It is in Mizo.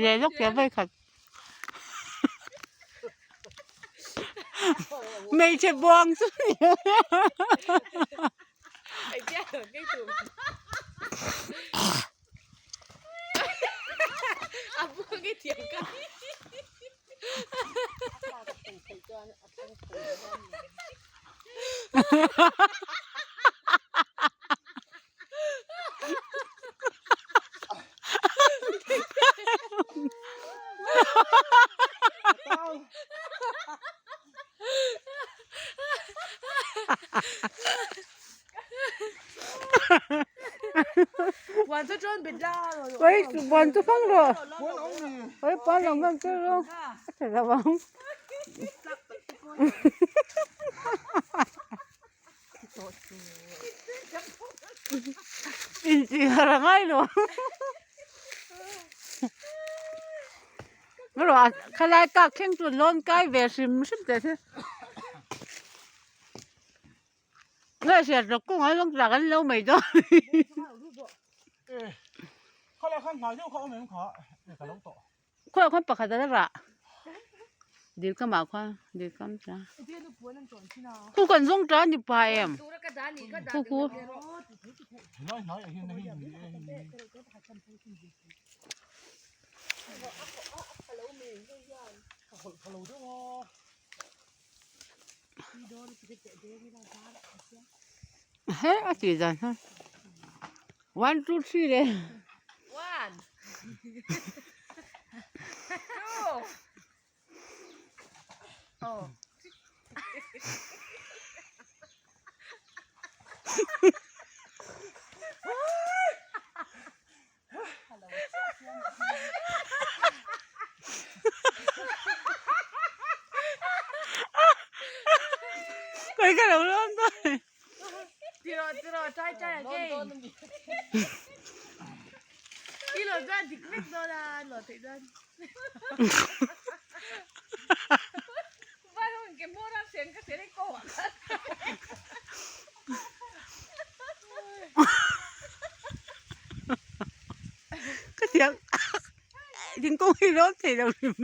Leh lawk teh vawi khat. Hmeichhe buang chu ni. Oi puan chu hmang rawh oi puan lo hmang chu rawh a tha lo ang. Inchih harh a ngai lo ang rawh khalai kak thleng chu lawn kai ve hrim hrim teh se nge hriat loh kawngah hian lawng tlak an lo mai dawn Khawiah khuan pakhat a la rah dil kamah khuan dil kam ta khu kan zawng ta ni pa em khu khu he a tih dan hi one two three le One, two, oh. Kawih ka lo lawn dawn. Ka thiam thingkung hi lawn thei lo hrim.